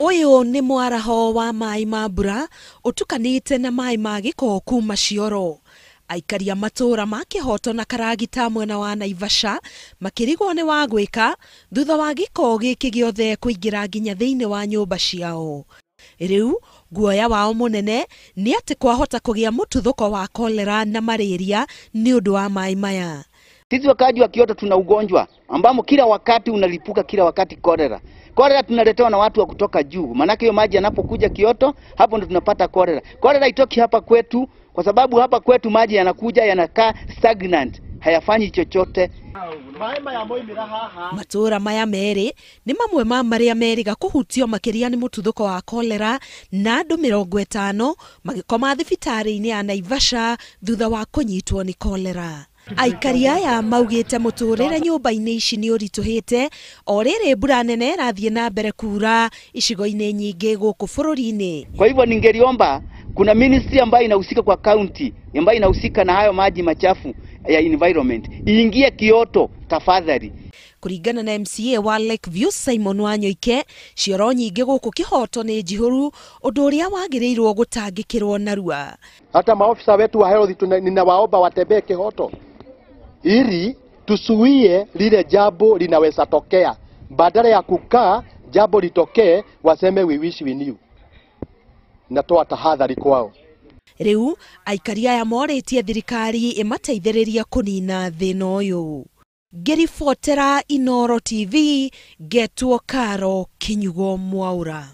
Ũyũ nĩ mwaraho wa maĩ ma mbura ũtukanĩte na maĩ ma gĩko kuma cioro. Aikari a matũũra ma Kĩhoto na Karagita mwena wa Naivasha makĩrigwo nĩ wa gwĩka thutha wa gĩko gĩkĩ gĩothe kũingĩra nginya thĩinĩ wa nyũmba ciao. Rĩu guoya wao mũnene nĩ atĩ kwahota kũgĩa mũtuthũko wa kolera na malaria nĩ ũndũ wa maĩ maya. Sisi wakaaji wa Kioto tuna ugonjwa ambamo kila wakati unalipuka, kila wakati kolera. Kolera tunaletewa na watu wa kutoka juu, maanake hiyo maji yanapokuja Kioto, hapo ndo tunapata kolera. Kolera itoki hapa kwetu, kwa sababu hapa kwetu maji yanakuja yanakaa stagnant, hayafanyi chochote. Matũũra maya merĩ nĩ mamwe ma marĩa merĩga kũhutio makĩria nĩ mũtuthũko wa kolera na andũ 50 magĩkoma thibitarĩ-inĩ ya Naivasha thutha wa kũnyitwo nĩ kolera. Aikari aya maugĩte mũtũrĩre nyũmba-inĩ ici nĩ ũritũhĩte o rĩrĩ mbura nene ĩrathiĩ na mbere kura icigo-inĩ nyingĩ gũkũ bũrũri-inĩ. Kwa hivyo ningeliomba kuna ministry ambayo inahusika kwa county ambayo inahusika na hayo maji machafu ya environment iingie Kioto tafadhali. Kũringana na MCA wa Lakeview Simon Wanyoike, cioro nyingĩ gũkũ Kĩhoto nĩ njihũru, ũndũ ũrĩa wagĩrĩirwo gũtangĩkĩrwo narua. Hata maofisa wetu wa health ninawaomba watembee Kĩhoto ili tusuie lile jambo linaweza tokea, badala ya kukaa jambo litokee waseme we wish we knew. Natoa tahadhari kwao. Rĩu aikari aya morĩtie thirikari ĩmateithĩrĩrie kũnina thĩna ũyũ. Ngĩribotera Inooro TV, ngetwo Karo Kinyugo Mwaura.